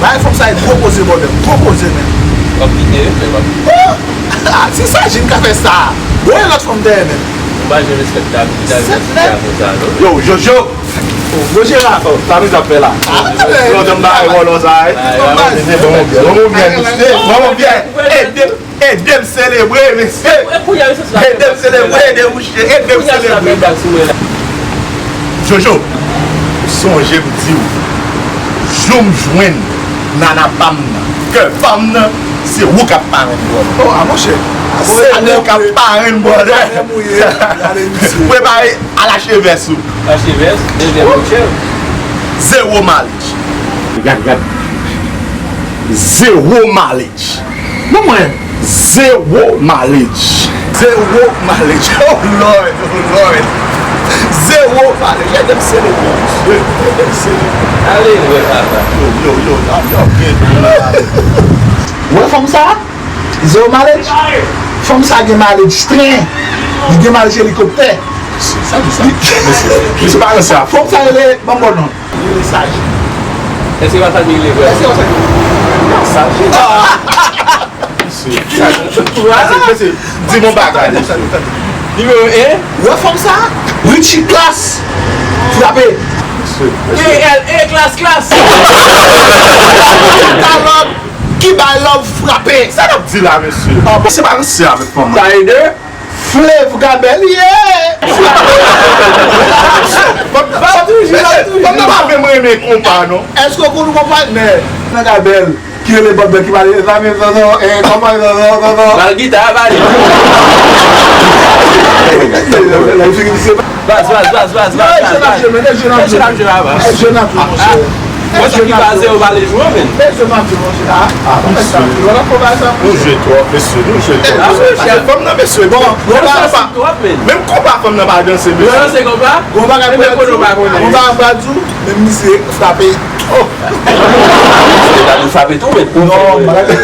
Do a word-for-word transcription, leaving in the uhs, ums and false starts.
Ay, fanm sa e gwo koze, bòdè. Gwo koze, menm. W ap kite yo, frè, w ap kite. Oh! Ah, si Sajin ka fè sa, bon, e lòt fanm dèyè, menm. Ou pa janm respekte Tamiz, Tamiz ap fè sa, non? Yo, Jojo! Oh, Roger a. Oh, Tamiz ap fè la. Ah, yo, yo, yo, ba, yo, sa, eh. Ban mwen byen, ban mwen byen, mesye. Ban mwen byen. Ede m, ede m selebre, mesye. Ede m selebre, ede m mouche, ede m selebre. Jojo, sonje m di w, jou m jwenn nana pa m nan, kè pa m nan, se ou k ap parenn, brother. Oh, ah, monchè. Se ou k ap parenn, brother. Prepare, al achte vès ou. Achte vès, dezyèm monchè. Zewo mileage. Gad, gad. Zewo mileage. Ban mwen. Zewo mileage. Zewo mileage. Oh Lord, oh Lord. Zewo mileage. Ede m selebre, mesye. Ede m selebre. Ale, wè papa. Yo, yo, yo, yo, yo, yo. Wè fanm sa? Zewo mileage? Fanm sa gen mileage tren. Li gen mileage elikoptè. Sa di sa? Mesye, mesye pa ranse a. Fanm sa rele, ban m bon non. Li rele Sajin. Èske pa Sajin li rele vrèman? Èske pa Sajin? Sajin. Ah! Mesye, mesye, di m yon bagay. Nimewo en. Wè fanm sa? Richie Class. Frape. Mesye, mesye. E L E Class, Class. Katalòg ki bay love frape. Sa n ap di la, mesye? Ah, bon, se pa ranse avèk fanm nan. Sa e de. Flav Gabel, yeah! Fanm nan pa vle m renmen konpa, non. Èske w konn yon patnè nan Gabel ki rele Bòb ki pale, zanmi, zanmi, eh, kòman, zanmi, zanmi? Bal gita, bal. Baz, baz, baz, baz, baz, baz, baz. E jèn ap jwe, men, e jèn ap jwe. E jèn ap jwe, monchè. Mwen se ki baze yo pale jwe, men. Mesye, m ap di, monchè, a, a, mesye. Nou jwe twòp, mesye, nou jwe twòp. Mesye, fanm nan, mesye, bon, bon, pa, pa. Menm konpa fanm nan pa danse, mesye. Yo danse konpa? Bon bagay, menm kote w pa konnen. Bon bagay, pa di w, men misye frape. Oh. Misye ta dwe frape tou, men. Non, bagay.